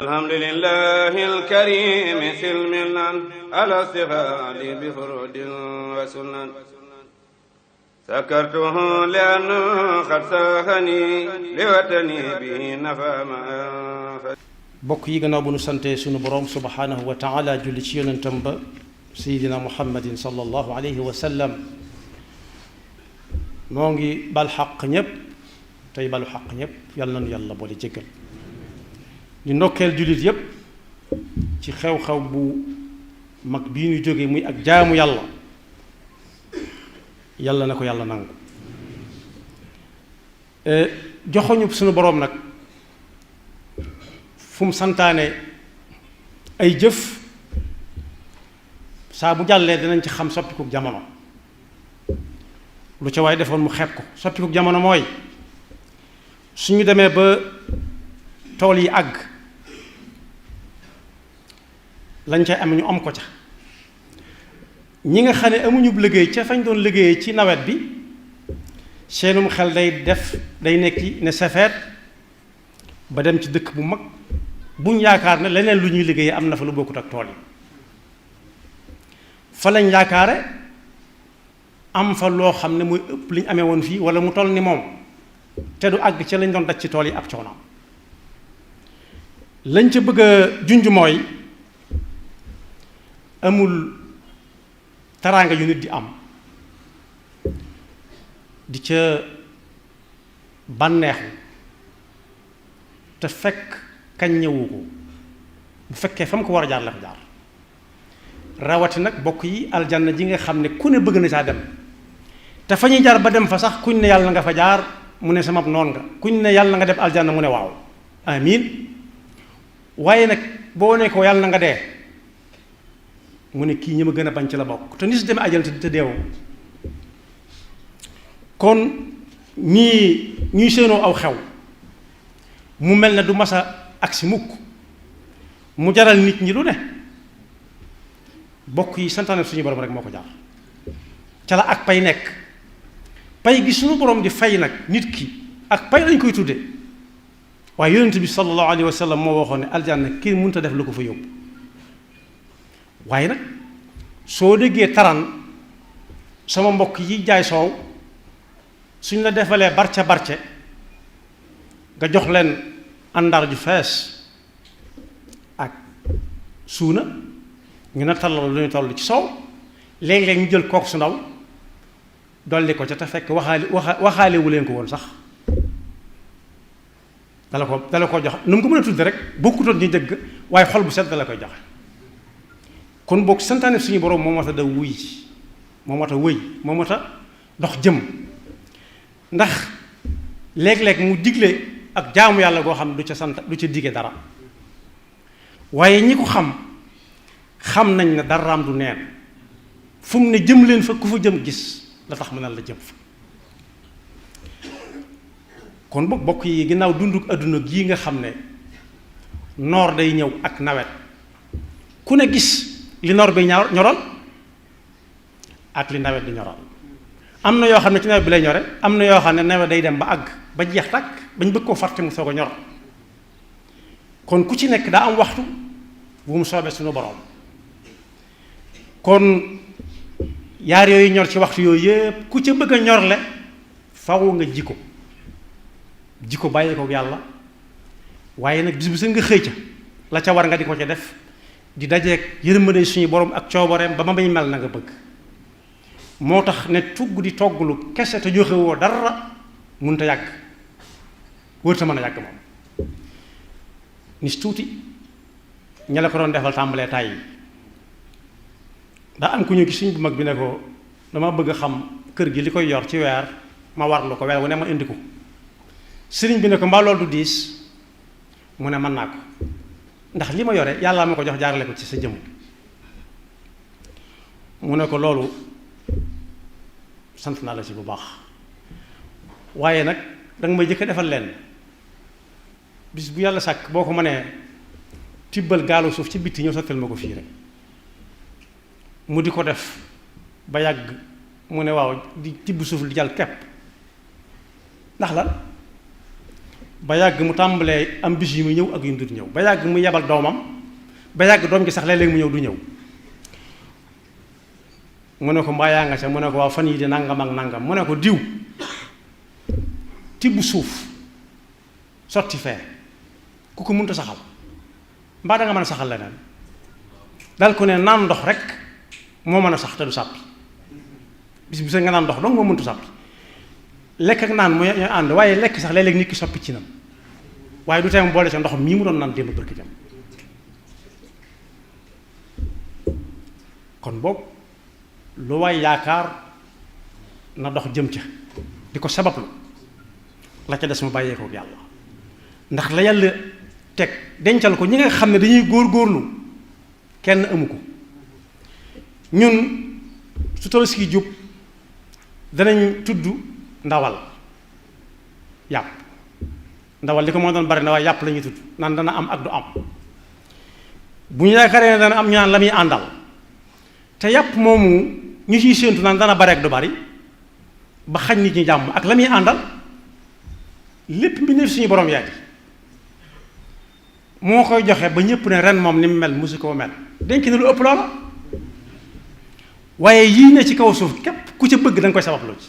الحمد لله الكريم سلمنا على استغال بفرود وسنن سكرته لأنه قد ساخني لوطني به نفى ما bokk yi gannaaw bu nu sante sunu borom subhanahu wa taala julli ci yonentam ba sayidina muhammadin sallallahu alayhi wa sallam moo ngi bal xaq ñépp tey balu xaq ñépp yàlla nanu yàlla boole jéggal di ndokkeel jullit yépp ci xew-xew bu mag bii ñu jóge muy ak jaamu yàlla yàlla na ko yàlla nangu joxoñu sunu boroom nag fu mu santaane ay jëf saa bu jàllee dinañ ci xam soppikuk jamono lu ca waaye defoon mu xeeb ko soppikuk jamono mooy suñu demee ba tool yi àgg lañ ca am ñu am ko ca ñi nga xam ne amuñu liggéey ca fañ doon liggéey ci nawet bi seenum xel day nekki ne safeet ba dem ci dëkk bu mag buñ yaakaar ne leneen lu ñuy liggéeyee am na fa lu bokkut ak tool yi fa lañ yaakaare am fa loo xam ne mooy ëpp liñ amee woon fii wala mu toll ni moom te du àgg ca lañ doon daj ci tool yi ab coonaam lañ ca bëgg a junj mooy amul taraanga yu nit di am di ca bànneexu te fekk kañ ñëwu ko bu fekkee fa mu ko war a jaar la fa jaar rawati nag bokk yi aljanna ji nga xam ne ku ne bëgg na saa dem te fa ñuy jaar ba dem fa sax kuñ ne yàlla nga fa jaar mu ne sama noon nga kuñ ne yàlla nga dem aljanna mu ne waaw amiin waaye nag boo ne ko yàlla na nga dee mu ne kii ñi ma gën a bañ ci la bokk te ni su demee ajal te deewoo kon ñuy séenoo aw xew mu mel ne du masa agsi mukk mu jaral nit ñi lu ne bokk yi santaane suñu borom rek moo ko jaar ca la ak pay nekk pay gi suñu borom di fay nag nit ki ak pay lañ koy tudde waaye yonent bi sallallahu alayhi wa sallam moo waxoon ne aljanna kii mënut a def lu ko fa yóbbu waaye nag soo déggee taran sama mbokk yi jaay soow suñ la defalee barce nga jox leen àndar ju fees ak suuna ñu na tallal lu ñu toll ci soow léeg-léeg ñu jël kook su ndaw dolli ko ca te fekk waxaale wu leen ko woon sax dala ko jox nu mu ko mën a tudde rek bokkutoon ñu dëgg waaye xol bu set dala koy joxe kon boog santaane suñu borom moo mat a da wuy moo mat a wëy moo mat a dox jëm ndax léeg-léeg mu digle ak jaamu yàlla goo xam du ca sant du ca dige dara waaye ñi ko xam nañ ne daraam du neen fu mu ne jëm leen fa ku fa jëm gis la tax mu ne la jëm fa kon boog bokk yi ginnaaw dunduk adduna gii nga xam ne noor day ñëw ak nawet ku ne gis li noor bi ñoral ak li nawet di ñoral am na yoo xam ne ci nawet bi lay ñore am na yoo xam ne nawet day dem ba àgg ba jeex tàkk bañ bëgg koo fàtte mu soog a ñor kon ku ci nekk daa am waxtu bu mu soobee suñu borom kon yaar yooyu ñor ci waxtu yooyu yépp ku ca bëgg a ñorle faw nga ji ko bàyyi ko yàlla waaye nag bis bu sa nga xëy ca la ca war nga di ko ca def di dajeeg yërmande suñu borom ak coobareem ba ma bañ mel na nga bëgg moo tax ne tugg di togglu kese te joxe woo dara mënut a yàgg wërta mën a yàgg moom nis tuuti ña la ko doon defal tàmbalee tàyyi daa am ku ñu gis suñ bu mag bi ne ko dama bëgg a xam kër gi li koy yor ci weer ma warlu ko weer wu ne ma indi ko sëriñ bi ne ko mbaa loolu du diis mu ne mën naa ko ndax li ma yore yàlla ma ko jox jaarale ko ci sa jëmm mu ne ko loolu sant naa la ci bu baax waaye nag danga may jëkk defal leen bis bu yàlla sàkk boo ko mënee tibbal gaalu suuf ci bitti ñëw sottal ma ko fii rek mu di ko def ba yàgg mu ne waaw di tibb suuf di jàll kepp ndax lan ba yàgg mu tàmbalee am bis yu muy ñëw ak yu dul ñëw ba yàgg mu yebal doomam ba yàgg doom gi sax léeg-léeg mu ñëw du ñëw mu ne ko mbaa yaa nga ca mu ne ko waaw fan yi di nangam ak nangam mu ne ko diw tibb suuf sotti fee ku ko mënta saxal mbaa da nga mën a saxal leneen dal ko ne naan ndox rek moo mën a sax te du sàppi bis bu sa nga naan ndox donc moo mëntu sàppi lekk ak naan mooy ñooy ànd waaye lekk sax léeg-léeg nit ki soppi ci nam waaye du tee mu boole sa ndox mii mu doon naan démb bërki dem kon boog lu waay yaakaar na dox jëm ca di ko sabablu la ca des mu bàyyee ko yàlla ndax la yàlla teg dencal ko ñi nga xam ne dañuy góor-góorlu kenn amu ko ñun su Tabaski jub danañ tudd ndawal yàpp ndawal li ko moo doon bari na waaye yàpp la ñuy tudd naan dana am ak du am bu ñu yaakaaree ne dana am ñu naan la muy àndal te yàpp moomu ñu ciy séentu naan dana bari ak du bari ba xañ nit ñi jàmm ak la muy àndal lépp mbindeef suñu borom yaa ngi moo koy joxe ba ñëpp ne ren moom ni mu mel musu koo mel denc na lu ëpp loola waaye yii ne ci kaw suuf képp ku ca bëgg da nga koy sabab lu ci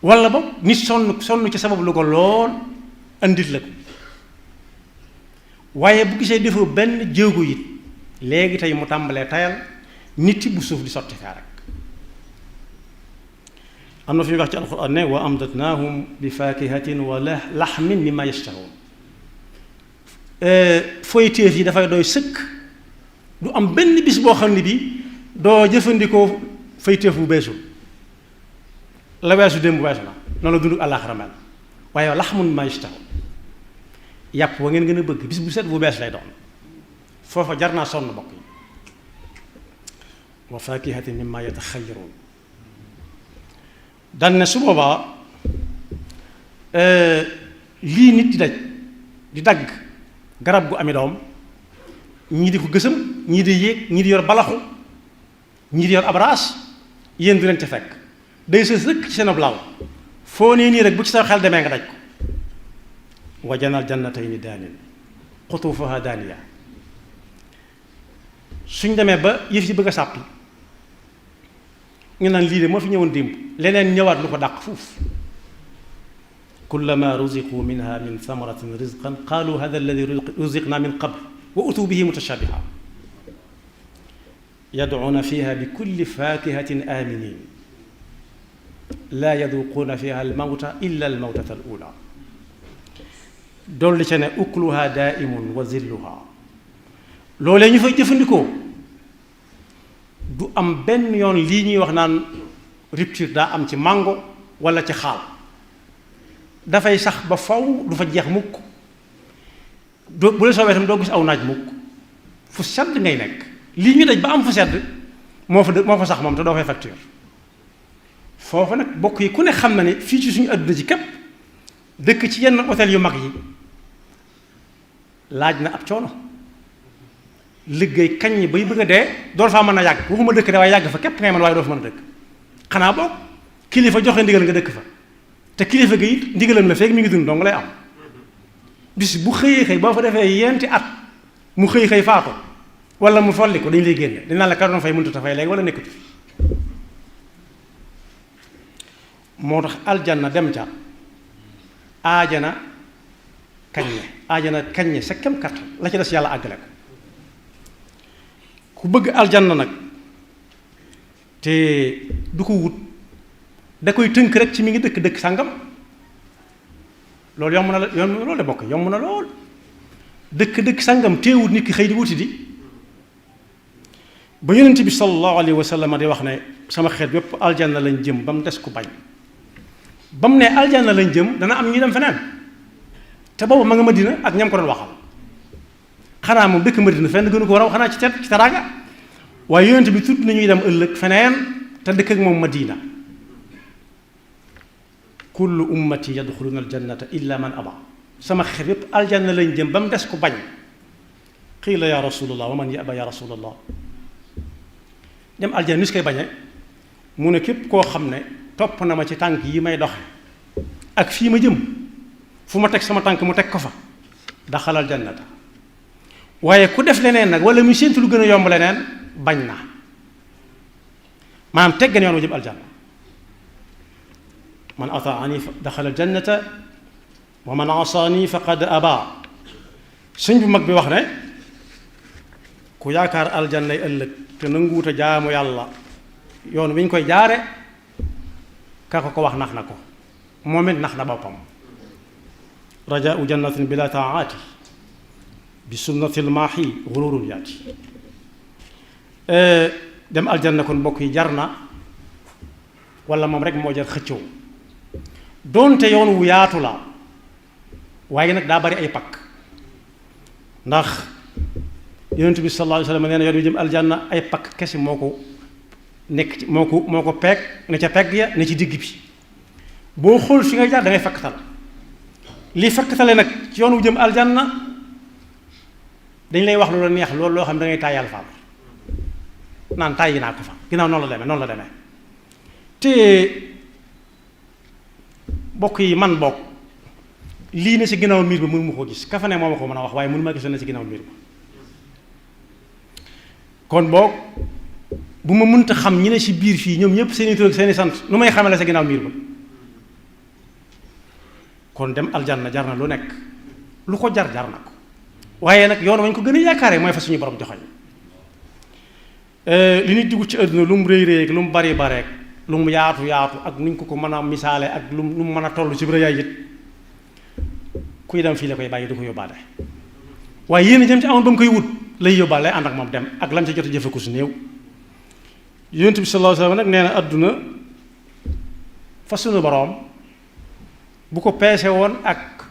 wala ba nit sonn ci sabab lu ko lool andit la ko waaye bu gisee defoo benn jéego it léegi tey mu tàmbalee tayal nit bu suuf di sotti kaa rek am na fi ñu wax ci alxuraan ne wa amdatnaahum bi faakihatin wa laxmin mimma yashtahoon foyteef yi dafay doy sëkk du am benn bis boo xam ne bi doo jëfandikoo foyteef bu beesul la weesu démb weesu na noonu la dund àllaaxira mel waaye laxmun mimma yashtahoon yàpp wa ngeen gën a bëgg bis bu set bu bees lay doon foofa jar naa sonn bokk yi wa faakihatin mimma yataxayyaroon dan ne su boobaa lii nit di daj di dagg garab gu ami doom ñii di ko gësam ñii di yéeg ñii di yor balaxu ñii di yor abraas yéen du leen ca fekk day sës rëkk ci seen lal foo nee nii rek bu ci sa xel demee nga daj ko wa janal jannatayni daanin xutuufuha daaniya suñ demee ba yëf yi bëgg a sàppi ñu naan lii de moo fi ñëwoon démb leneen ñëwaat lu ko dàq fuuf kullama ruziqu minha min thamaratin rizqan qaalu hada alladi ruziqna min qabl wa utuu bihi mutashabiha yad'uuna fiha bi kulli faakihatin aaminin laa yaduquuna fiha almawta illa almawtata al ula dolli ca ne ukluha daaimun wa zilluha loolee ñu fay jëfandikoo du am benn yoon lii ñuy wax naan rupture daa am ci mango wala ci xaal dafay sax ba faw du fa jeex mukk bu la soobee tam doo gis aw naaj mukk fu sedd ngay nekk lii ñu daj ba am fu sedd moo fa sax moom te doo fay facture foofu nag bokk yi ku ne xam na ne fii ci suñu àdduna ji képp dëkk ci yenn hôtel yu mag yi laaj na ab coono liggéey kañ bay bëgg a dee door faa mën a yàgg waxuma dëkk de waaye yàgg fa képp ngay mën waaye doo fa mën a dëkk xanaa boog kilifa joxe ndigal nga dëkk fa te kilifa gi it ndigalam la fekk mi ngi dund dong lay am bis bu xëyee xëy boo fa defee yenti at mu xëy faatu wala mu folli ko dañ lay génne dañ naan la ka doon fay mënut a fay léegi wala nekkatu fi moo tax aljanna dem ca aajana kaññe sa kem kattan la ci des yàlla àggale ko ku bëgg aljanna nag te du ko wut da koy tënk rek ci mi ngi dëkk sàngam loolu yomb na la loolu de bokk yomb na lool dëkk sàngam teewut nit ki xëy di wuti di ba yonent bi sallallahu alayhi wa sallam di wax ne sama xeet bépp aljanna lañ jëm ba mu des ku bañ ba mu ne aljanna lañ jëm dana am ñu dem feneen te boobu ma nga Madina ak ñam ko doon waxal xanaa moom dëkk Madina fenn gënu ko raw xanaa ci teraanga waaye yonent bi tudd nañuy dem ëllëg feneen te dëkk ak moom Madina kullu ummati yadxuluna aljannata illa man aba sama xeet yépp aljanna lañ jëm ba mu des ku bañ qiila ya rasulallah wa man yaba ya rasulallah dem aljanna ni su koy bañee mu ne képp koo xam ne topp na ma ci tànk yi may doxe ak fii ma jëm fu ma teg sama tànk mu teg ko fa daxalal jannata waaye ku def leneen nag wala mu séentu lu gën a yomb leneen bañ na maanaam teggan yoon wa jëm aljanna man ataani daxalal jannata wa man asaani faqad aba sëñ bu mag bi wax ne ku yaakaar aljannay ëllëg te nanguwut a jaamu yàlla yoon wi ñu koy jaare ka ko wax nax na ko moom it nax na boppam rajaau jannatin bila taati bi sunnatil maahi gururun yaati dem aljanna kon mbokk yi jar na wala moom rek moo jar xëccoo doonte yoon wu yaatu la waaye nag daa bari ay pakk ndax yonent bi sallallahu alayhi wa sallam nee na yoon wi jëm aljanna ay pakk kese moo ko nekk ci moo ko peeg ne ca pegg ya ne ci digg bi boo xool fi nga jaar da ngay fakkatal li fakkatale nag ci yoon wu jëm aljanna dañ lay wax lu la neex loolu loo xam ne da ngay tàyyal faam naan tàyyi naa ko fa ginnaaw noonu la demee te bokk yi man bokk lii ne ci ginnaaw miir ba mënu ma koo gis ka fa ne moo ma ko mën a wax waaye mënu ma gis ne ci ginnaaw miir ba kon boog bu ma mënta xam ñi ne ci biir fii ñoom ñëpp seeni tur ak seeni sant nu may xamale sa ginnaaw miir ba kon dem aljanna jar na lu nekk lu ko jar na ko waaye nag yoon wañ ko gën a yaakaare mooy fa suñu borom joxoñ li nit dugg ci àdduna lu mu rëy rëy ak lu mu bari bareek lu mu yaatu yaatu ak nuñ ko mën a misaale ak lu mu mën a toll ci rëyaay it kuy dem fii la koy bàyyi du ko yóbbaale waaye yéen jëm ci amoon ba mu koy wut lay yóbbaale lay ànd ak moom dem ak lam ca jot a jëfeku su néew yonent bi sallallahu alayhi wa sallam nag nee na àdduna fa suñu boroom bu ko peese woon ak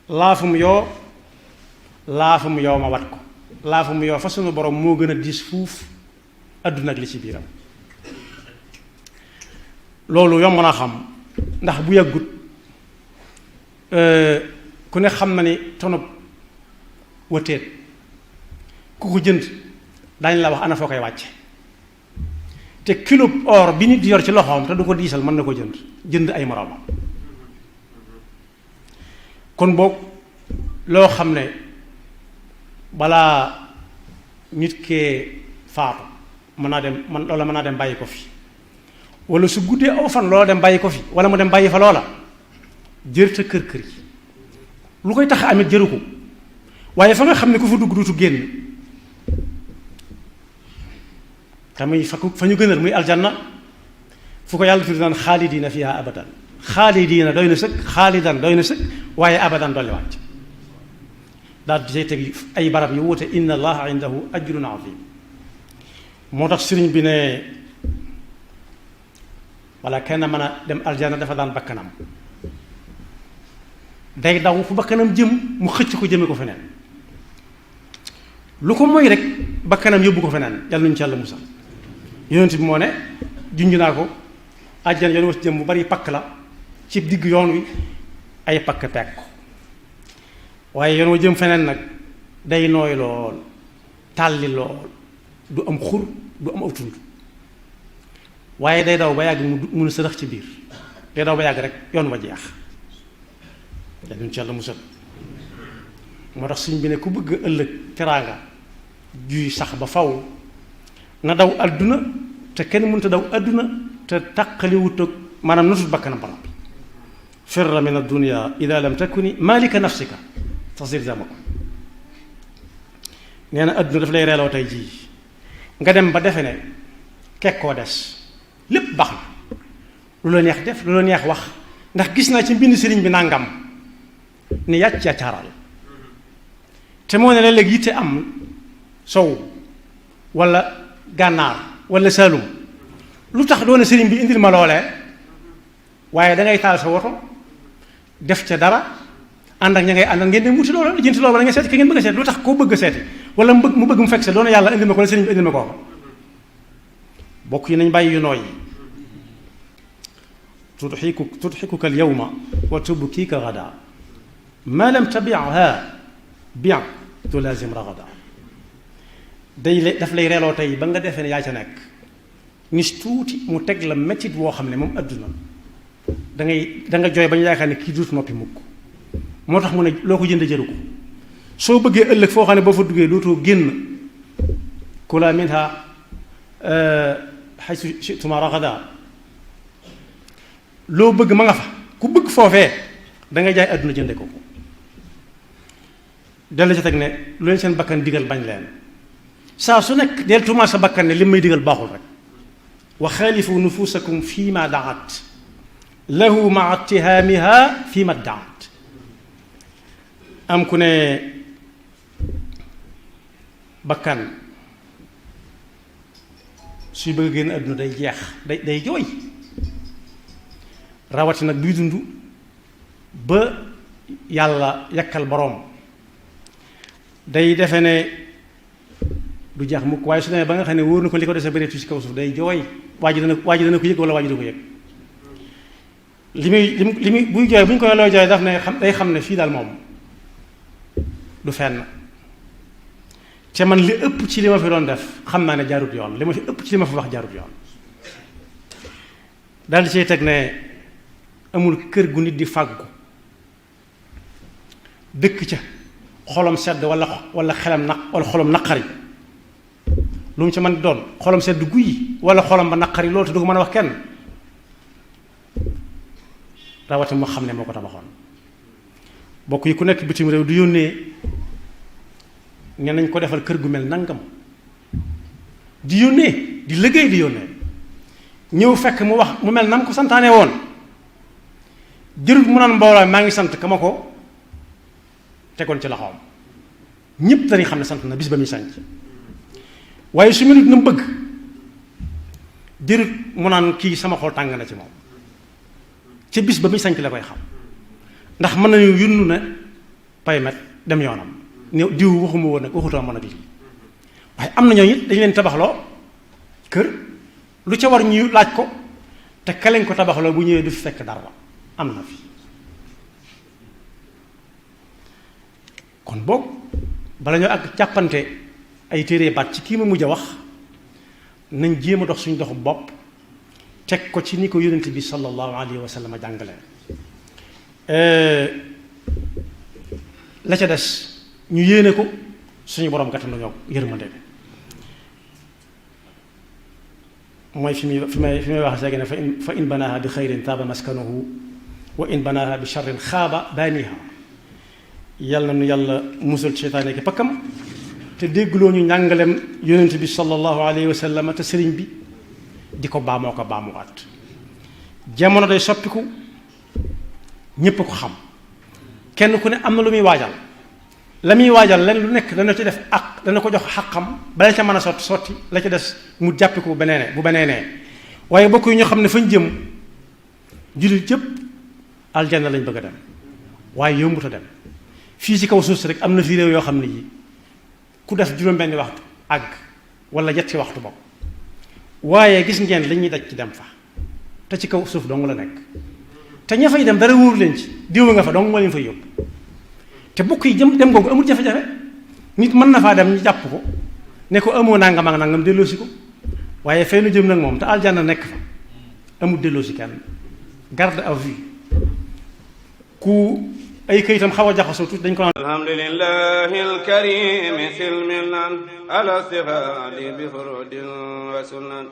laafum yoo ma wat ko laafum yoo fa suñu boroom moo gën a diis fuuf àdduna ak li ci biiram loolu yomb naa xam ndax bu yàggut ku ne xam na ni tonob wëteet ku ko jënd daañu la wax ana foo koy wàcce te kilo or bi nit di yor ci loxoom te du ko diisal mën na ko jënd ay moroomam kon boog loo xam ne balaa nit kee faatu mën naa dem bàyyi ko fi wala su guddee aw fan loola dem bàyyi ko fi wala mu dem bàyyi fa loola jërta kër yi lu koy tax amit jëru ko waaye fa nga xam ne ku fa dugg duutu génn tamuy fa ñu gënal muy aljanna fu ko yàlla tudd naan xaalidiina fiha abadan xaalidiina doy na sëkk xaalidan doy na sëkk waaye abadan dolli wàcc daal di teg ay barab yu wuute inna allaha indahu ajrun azim moo tax sëriñ bi ne wala kenn mën a dem aljanna dafa daan bakkanam day daw fu bakkanam jëm mu xëcc ko jëme ko feneen lu ko mooy rek bakkanam yóbbu ko feneen yàlla nañu ci yàlla musal yonent bi moo ne junj naa ko àjjana yoon wa ci jëm bu bari pakk la ci digg yoon wi ay pakk peeg ko waaye yoon wa jëm feneen nag day nooy lool tàlli lool du am xur du am aw tund waaye day daw ba yàgg mu mun a sërëx ci biir day daw ba yàgg rek yoon wa jeex yàlla nañu ci yàlla musal moo tax suñ bi ne ku bëgg ëllëg teraanga juy sax ba faw na daw adduna te kenn mënta daw adduna te taqaliwut ak maanaam nutut bakkanam borom bi firra min ad-dunya ida lam takuni malika nafsika tasir zamako nee na adduna daf lay reeloo tey jii nga dem ba defe ne kekkoo des lépp baax na lu la neex def lu la neex wax ndax gis naa ci mbind sëriñ bi nangam ni yàcc yàccaaral te moo ne la léegi yitte am sow wala gànnaar wala saalum lu tax doone sëriñ bi indil ma loolee waaye dangay taal sa woto def ca dara ànd ak ña ngay àndal ngeen dem wuti loola lijjanti loola da nga seeti ki ngeen bëgg a seeti lu tax koo bëgg a seeti wala mu bëgg mu fekk sa doone yàlla indil ma ko wala sëriñ bi indil ma koo bokk yi nañ bàyyi yu nooy tudxikuka al yawma wa tubkiika gada ma lam tabiha bien tulazim ragada daf lay reeloo tey ba nga defee ne yaa ca nekk nis tuuti mu teg la mettit woo xam ne moom adduna da nga jooy ba ñu yaakaar ne kii duut noppi mukk moo tax mu ne loo ko jënd jëru ko soo bëggee ëllëg foo xam ne boo fa duggee dootoo génn kula minha haythu shi'tuma ragadan loo bëgg ma nga fa ku bëgg foofee da nga jaay àdduna jënde ko dellu ci teg ne lu leen seen bakkan digal bañ leen saa su nekk del tuumaal sa bakkan ne li may digal baaxul rek wa xaalifu nufusakum fii ma daat lahu maa ittihaamiha fii ma daat am ku ne bakkan suy bëgg a génn àdduna day jeex day jooy rawati nag duy dund ba yàlla yakkal boroom day defe ne du jeex mukk waaye su demee ba nga xam ne wóor na ko li ko dese bëreetu ci kaw suuf day jooy waa ji dana ko yëg wala waa ji du ko yëg li muy buy jooy bu ñu koy looy jooy daf ne day xam ne fii daal moom du fenn te man li ëpp ci li ma fi doon def xam naa ne jaarut yoon li ma fi ëpp ci li ma fi wax jaarut yoon daal di cay teg ne amul kër gu nit di fàggu dëkk ca xolom sedd wala xelam wala xolom naqari lu mu ci mën doon xolom sedd guy wala xolom ba naqari loolu te du ko mën a wax kenn rawati moo xam ne moo ko tabaxoon bokk yi ku nekk bitim réew du yónnee ne nañ ko defal kër gu mel nangam di yónnee di liggéey di yónnee ñëw fekk mu wax mu mel nam ko santaane woon jërut mu naan mbooloo maa ngi sant ka ma ko tegoon ci loxoom ñépp dañuy xam ne sant na bis ba muy sanc waaye su minute na mu bëgg jërut mu naan kii sama xol tàng na ci moom ca bis ba muy sanc la koy xam ndax mën nañu yunnu ne paymet dem yoonam ne diw waxuma woon nag waxutoo mën a lii waaye am na ñoo it dañu leen tabaxloo kër lu ca war ñu laaj ko te kaleñ ko tabaxloo bu ñëwee du fi fekk dara am na fi kon boog bala ñoo ak jàppante ay téere baat ci kii ma mujj a wax nañ jéem a dox suñu doxu bopp teg ko ci ni ko yonent bi sallallahu alayhi wa sallam jàngale la ca des ñu yéene ko suñu borom gàttanu ñoo yërmande mooy fi may wax léegi ne fa in banaaha bi xayrin taaba maskanuhu wa in banaaha bi sharrin xaaba baaniha yàlla na nu yàlla musal seytaane ki pakkam te déggloo ñu njàngalem yonent bi sallallahu alayhi wa sallam te sëriñ bi di ko baamoo ko baamuwaat jamono day soppiku ñépp ko xam kenn ku ne am na lu muy waajal la muy waajal len lu nekk dana ci def ak dana ko jox xaqam bala ca mën a sotti la ca des mu jàppi ko bu beneenee waaye bokk yi ñoo xam ne fañ jëm jullit yëpp aljanna lañ bëgg a dem waaye yombut a dem fii ci kaw suuf si rek am na fi réew yoo xam ne yi ku def juróom-benni waxtu àgg wala ñetti waxtu bokk waaye gis ngeen li ñuy daj ci dem fa te ci kaw suuf dong la nekk te ña fay dem dara wóoru leen ci diw nga fa dong moo leen fay yóbbu te bokk yi dem googu amul jafe-jafe nit mën na faa dem ñu jàpp ko ne ko amoo nangam ak nangam delloosi ko waaye fay nu jëm nag moom te aljanna nekk fa amul delloosi kenn garde à vue ku ay kayitam xaw a jaxasoo tuuti dañ ko naan alhamdulillahi alkarim silmilan ala sihali bi furudin wa sunan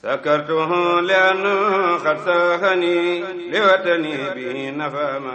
sakartuhu li anna qad sahani li watani bi nafa ma